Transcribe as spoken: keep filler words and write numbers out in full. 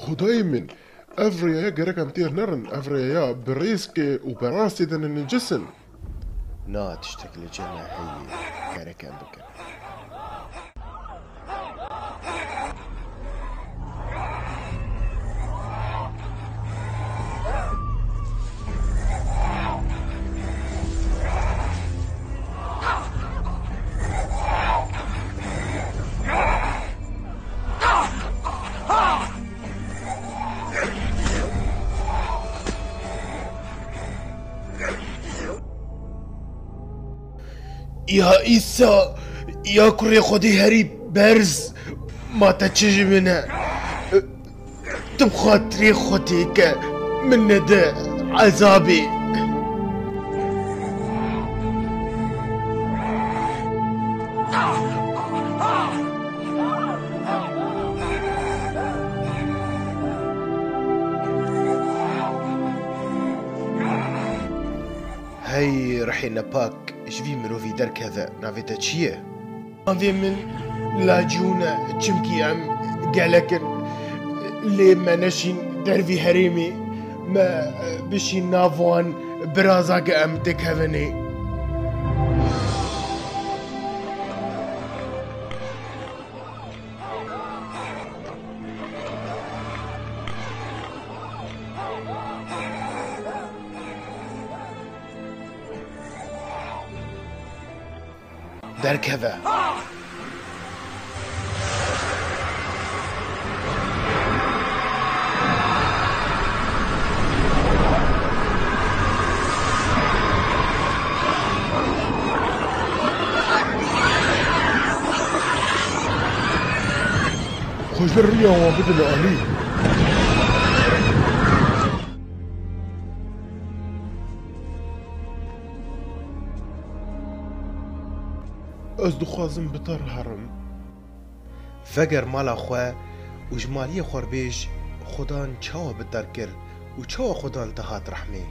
Xwedayê min, ev rêya gerek em têr nerin, ev rêya bi rêzkê û bi rastê de necis in. Na, tiştek li cem me heye, gerek em bikin. Ya Îsa, ya kurê Xwedê herî berz, ma te çi ji min e? Tu bi xatirê Xwedê ke min nede ezabê. Hey rihê nepak, ji vî mirovî derkeve, navê te çi ye? Navê min Lacûn e, çimkî em gelek in. Lê me neşîn dervî herêmê. Me, e, bişîn nav wan biraza ke em dikevinê. Derkeve. Xwe ji riya wan bidin alî. Ez dixwazim bi te re herim. Veger mala xwe û ji maliyê xwe re bêj, Xudan çawa bi te re kir û çawa Xudan te hat rehmê?